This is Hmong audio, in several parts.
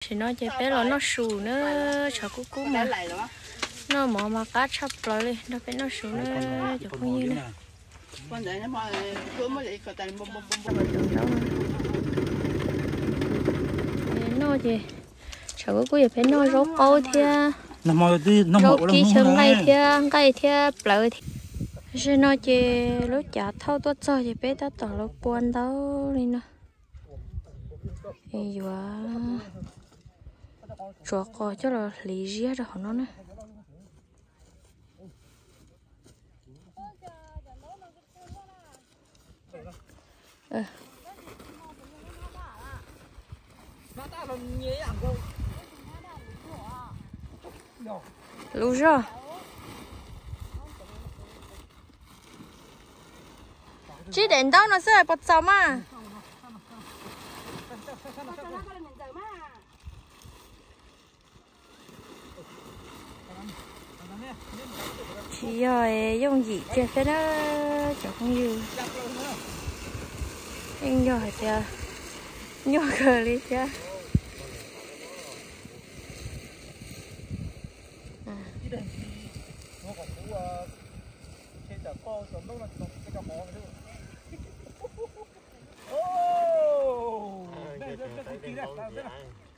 Tam sim no ces peb los noj su na, tshav kub kub mas noj mov mas qab tshaj plaws li, nrog peb noj su na cov phooj ywg na. Noj ces tshav kub kub ces peb noj zaub qaub thiab zaub kib xyaw nqaij thiab nqaij thiab plawv thiab. Tam sim no ces lub cav thauj tuaj txog ces peb tab tom los pua ntaub li no. Yuav tsuav qos coj los hliv ziab rau hauv no na. Lub zog. Tsib daim ntaub no xwb puas txaus mas? Tsis yog yooj yim kiag thiab na cov phooj ywg. Yeej yog hais tias nyuaj kawg li thiab.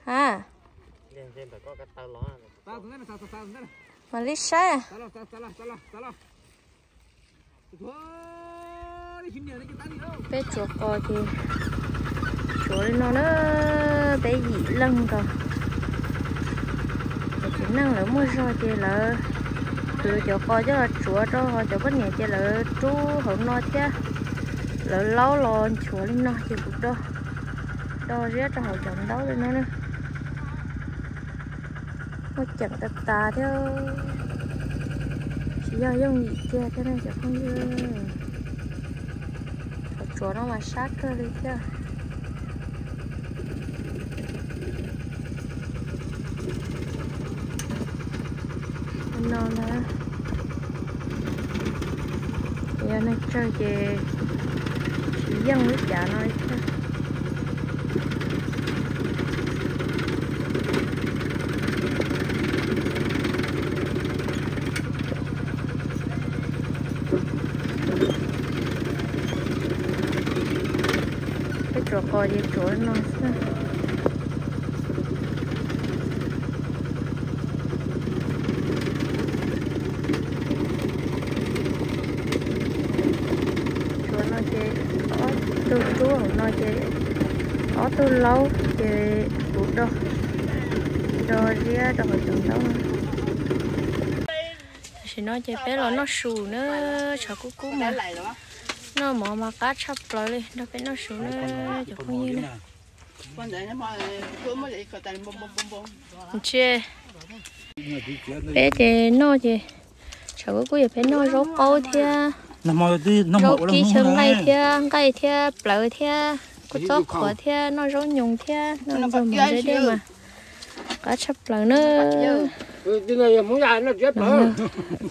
Ha, mam li saib. Peb tsuav qos ces tsuav li no na, peb yim leej nkaus. Cov txiv neej lawv muaj zog ces lawv kwv cov qos coj los tsuav rau, ho cov poj niam ces lawv rub hauv no thiab. Lawv laub los nchuav li no ces kuv do, do ziab rau hauv cov ntaub li no na. Muaj ceem tas tas thiab, tsis yog yooj yim kiag thiab ne cov phooj ywg. Qhov tsuav no mas sab kawg li thiab. No na, yog neeg tsawg ces tsis yeej lub cav no li thiab. Peb tsuav qos ces tsuav no xwb. Tsuav no ces ob tug rub hauv no ces ob tug laub ces kuv do, do ziab rau hauv cov ntaub. Tam sim no ces peb los noj su na, tshav kub kub mas noj mov mas qab tshaj plaws li, nrog peb noj su na cov phooj ywg na. Peb ces noj ces tshav kub kub ces peb noj zaub qaub thiab zaub kib xyaw nqaij thiab nqaij thiab plawv thiab kua txob qhuav thiab noj zaub nyoos thiab noj ntxuag mov ze dej mas qab tshaj plaws na.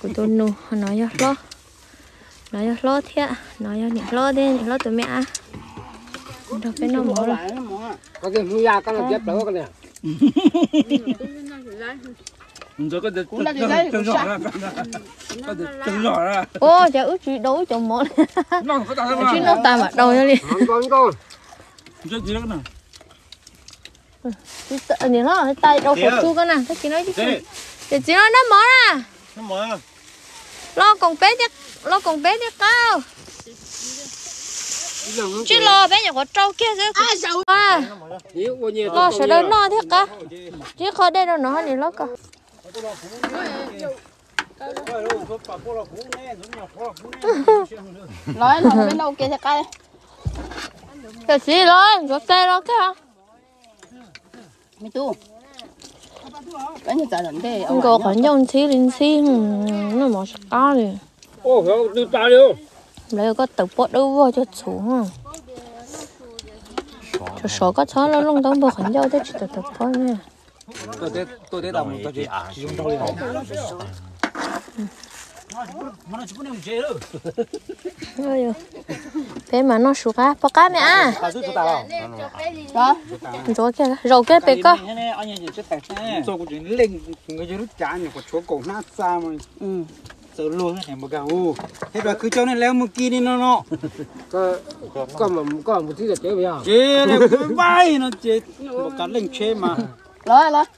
Kuv tus nus, no yog hlob, no yog hlob thiab no yog niam hlob thiab niam hlob tus me ab nrog peb noj mov lawm. Ua cas wb tsis daus wb cov mov li, tsis noj tas mam daus li. Niam hlob, tais daus kuv tug koj na, tag kis no. Ces txiv no noj mov na. Los koom peb, los koom peb thiaj qab. Tsis los peb nyuam qhuav rau kiag xwb. Los sawv daws noj thiaj qab. Tsis qho dej rau no niam hlob ko. Los no peb noj ua ke thiaj qab. Tam sim los ntxuav tes los kiag. Nkaus qhov ncauj ntxhib li ntxhib, noj mov tsis qab li. Lawv koj tawm pob dawb vog cog txhuv. Sov sov koj txhob loj looj ntaub npog qhov ncauj thiaj tsis tawm tawm pob ne. Peb mas noj su qab, pom qab me ab. Ntxuav kiag, zaum kiag pem koj. Txog kuv tseem leej, kuv yog lub cav nyuam qhuav tshuav kaum hnab xa mas txawv luag thiab. Thiab rau kwv coj nej lawv mus kis li no no. Koj mus tib teb yog ces lawv kuv vaij no ces npaum kav leej tsheb mas. Los los,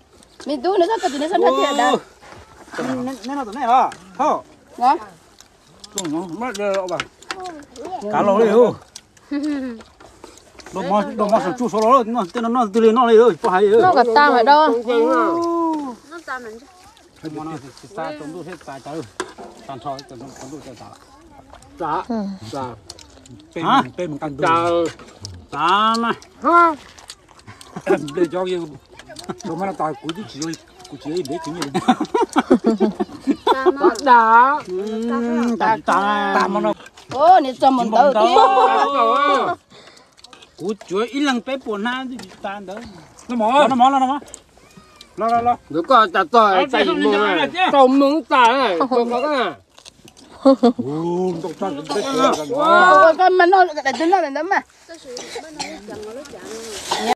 me tub, neb txhob koj tus neb txhob nrhab thiab da. Neb no tus nej los thauj. Kav laus li. Noj mov saum tsuj saud los, tej no noj twg li noj li, poj hais li. Noj kom tas mas da. Tsis xa tsaus ntuj thiab, txav tsav, tag nrho tsaus ntuj tsav tsav. Tsav na. Nplej cov, kuv tsis, kuv tsis nplej tsis nyiaj li. Tas tas tas mas no. Nws txog mus ntawd thiab. Kuv tsuav ib leeg peb puas hnab twb tsis tas ntawd. Noj mov, noj mov, noj mov. Los los los. Nkawd koj tas txog txais mus, tau mus tas. Koj mas noj daim twg noj daim ntawd mas.